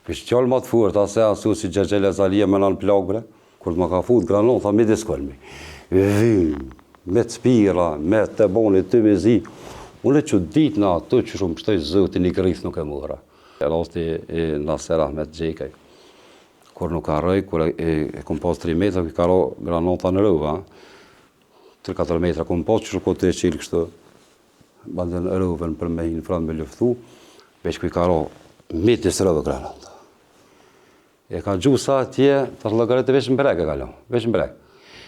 Veç djalë ma të fort, ase asu si Gjergj Azalia me nanë plakë bre, kur të ma ka fut granata midis kulmi. Vym, me të spira, me të boni, të me zi. Unë e që ditë në ato që shumë pështoj zëti një grith nuk e mora. Rasti i Naser Ahmet Gjekaj. Kur nuk harroj, kur e, e, e kom pas 3 metra, kur ka ra granata në rrugë, 3-4 metra kom pas që shko të e qilë kështu, Bandën rrugën për me hi në front me luftu, veç ku i ka ra midis rrugë granata. E ka gju sa atje, të llogarit veç në breg e ka lon, veç në breg.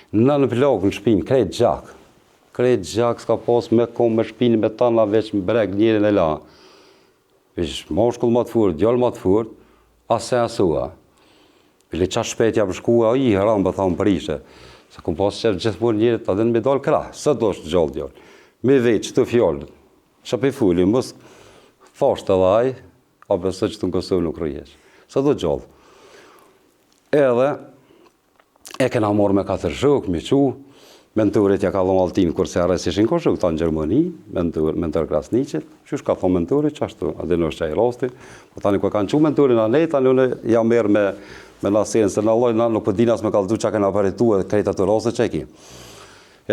Në në plagë në shpinë, krejt gjak. Krejt gjak s'ka pas me kom me shpinë me tana veç në breg njerin e la. Veç mashkull ma të furt, djalë ma të furt, ase asua. Bile qa shpejt jam shku, a i haram për thamë prishe. Se kum pas qef gjithmonë njerit, ta din me dalë krah, së do është gjallë djalë. Me veç, qëto fjalë, që pe fuli, mos thashtë edhe aj, a besoj që të në Kosovë nuk rrihesh. Së do gjallë. Edhe, E kena marrë me katër shokë, me çu, Mentorit ja ka dhonë altin, kurse arres ishin ko shokë ta në Gjermani, Mentor, Mentor Krasniqit, qysh ka thonë Mentori, qashtu, a din është qaj rasti, po tani ku e kanë çu Mentorin anej, tani unë jam merr me, me Naserin, se në lloj, na nuk po dina as me kallzu çka kena përjetu edhe krejt ato raste që e ki.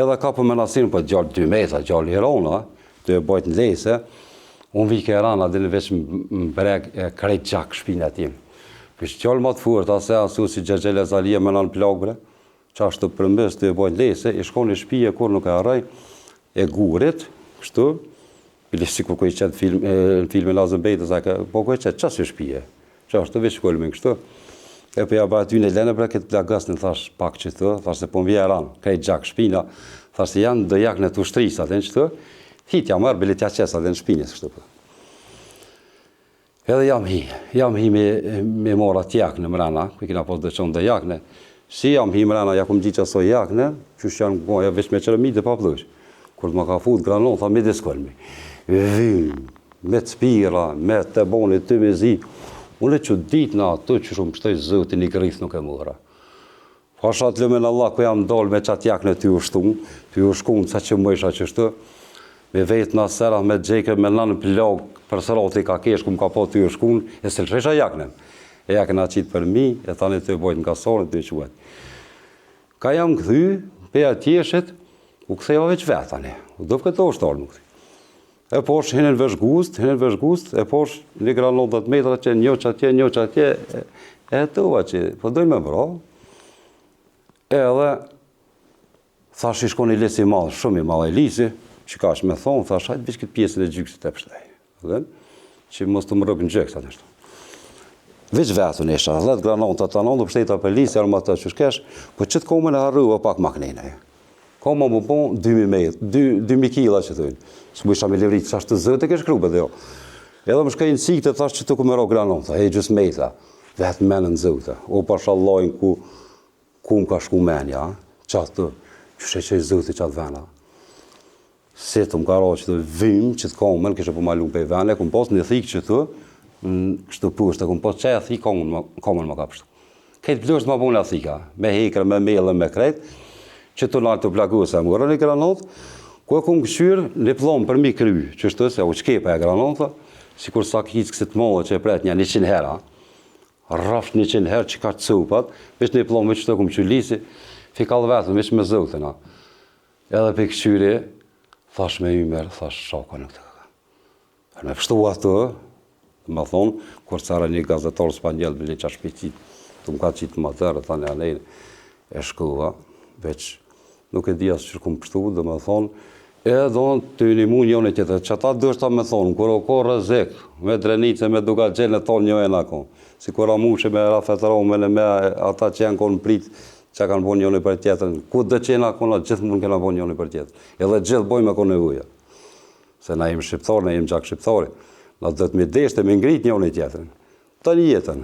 Edhe ka për me Naserin, po djalë 2 metra, djalë i rona, të e bojt në lese, unë vi ke rana, din veç në breg e krejt gjak shpina tim. Veç djalë ma të fort, ase asu si Gjergj Azalia me nanë plagë, bre, qashtu përmbys të e bojt lese, i shkon në shpije kur nuk e harroj, e gurit, kështu, bile sikur ku i qetë film, e, në filmin Lazëm Bejtës, a ke, po ku e qetë, qasë shpije, qashtu veç kulmin kështu, e po ja ba aty në lene, bre, këtë plagasnin, thash, pak që të, thash se po më vjen ran, krejt gjak shpina, thash se janë do jakne të ushtrisë, atë në qëtu, hit ja marr, bile t'ja qes atë në shpinës, kështu po. Edhe jam hi, jam hi me, me marr atë jakne mrena, ku i kena pas do qonë do jakne. Si jam hi mrena, ja kum gjitë aso jakne, qysh janë goja veç me qeremide pa pllush. Kur të ma ka fut granata midis kulmi. Vym, me të spira, me të boni, të me zi. Unë e që ditë në ato që shumë pështoj zëti një grith nuk e mora. Pasha të lumin Allah ku jam dal me qat jakne ty u shtu, ty u shku në ca që mëjsha qështu, me vetë Naser Ahmet Gjekë me nanë plagë për srati ka kesh ku më ka po ty u shku, e se lëshesha jaknen. E jakën a qitë për mi, e tani të bojt në kasore, të quhet. Ka jam kthy, pe atjeshit, u ktheva veç vetë tani, u do këto ushtarë më kthy. E posh hinin vëzhguest, hinin vëzhguest, e posh një granatë 10 metra që një që atje, një që atje, e, e hetova që po dojnë me vra. Edhe thash i shkon i lisi i madh, shumë i madh e lisi, që ka është me thonë, thash hajtë veç këtë pjesën e gjyksit e pështej. Dhe, që mos të më rrëk në gjyks, atë ashtu. Veç vetën isha, 10 granata të anon, dhe pështeta për lisi, armata që shkesh, po qëtë komën e harrua pak maknene. Koma më po 2000 met, 2000 kila që thonë. S'mu isha me levrit, sa të zëtë e kesh krubë dhe jo. Edhe më shkaj në cikë të thash që të ku me ro granata, e gjysë metra, vetë menën në zëtë. O pasha Allahin ku, ku më ka shku menja, qatë të, që shë që i zëtë qatë vena. Si të më ka ra që të vim, që të komën, kështë po ma lumë pej vene, kum pas një thikë që të, kështu poshtë, kum pas qaja thikë komën, komën më ka pështu. Krejt plusht ma puna thika, me hekër, me mellë, me krejt, që të nalë të plagosë, më rënë granat, ku e kum këqyrë, një pllomë për mi kry, qështu se u qkepa e granata, sikur sa kickë kësi të madhe që e pret një 100 hera, rrafsh 100 herë që ka cupat, veç një pllomë, veç të kum qylisi, fikall vetëm, veç me zotën, Edhe pe këqyri, thash me Ymer, thash shaka nuk të ka. Për me pështu atë, dhe me thonë, kur cara një gazetar spanjel, bile qa shpejt të më ka qitë më tërë, tani anej, e shkova, veç nuk e di as që kum pështu, dhe me thonë, e do të një mu njënë tjetër, që ata dështë me thonë, kur o ko rrezik, me Drenicë, me Dukagjin, e tonë një e në konë, si kur Ramushi me Rafet Romën e me ata që janë konë prit, që kanë bo njëni për tjetërën, ku do që jena kona, gjithmonë kena bo njëni për tjetërën, edhe gjithë bojmë me konë nevoja. Se na jemi shqiptar, na jemi gjak shqiptari. Na do të me deshte me ngrit njëri tjetrin. Tani jetën.